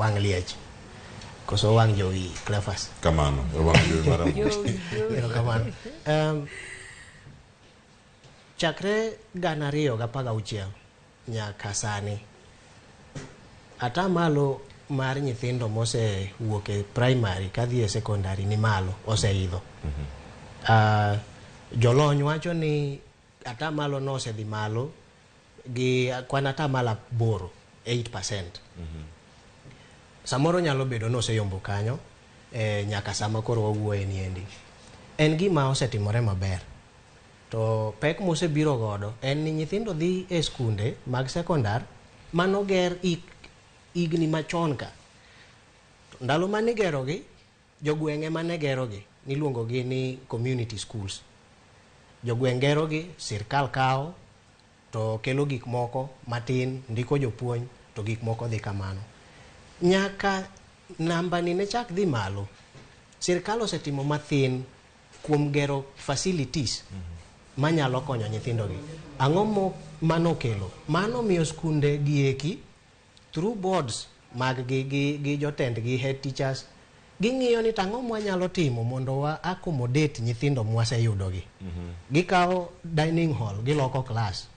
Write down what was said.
Wang' liech koso wang' jowi, Cleophas? Kamano, e wang' jowi mar Ramogi. Jowi, jowi. Erokamano. Chakre 2016 nyaka sani, atamalo mar nyithindo mosewuok e primary kadhi e secondary ni malo, oseidho. Jolony wacho ni atamalo no osedhi malo gi kwan 8%, 8%. Samoro nyalo bedo ni oseyombo kanyo nyaka sama koro wawuoye ni endi. En gima osetimore maber. To pek mosebiro godo en ni nyithindo dhi e skunde mag sekondar manoger higni machon ka. Ndalo mane igerogi, jogweng' ema ne gerogi, niluongo gi ni community schools. Jogweng' gerogi, sirkal kawo to kelo gik moko matin, ndiko jopuonj, to gik moko dhi kamano. Nyaka namba ni ne chak dhi malo, sirkal osetimo mathin kuom gero facilities manyalo konyo nyithindogi. Ang'o mo mano kelo? Mano miyo skunde gi eki through boards mag gi jotendgi, head teachers, ging'iyo ni tang'o mwanyalo timo mondo wa accommodate nyithindo mwaseyudogi. Gikawo dining hall, giloko class.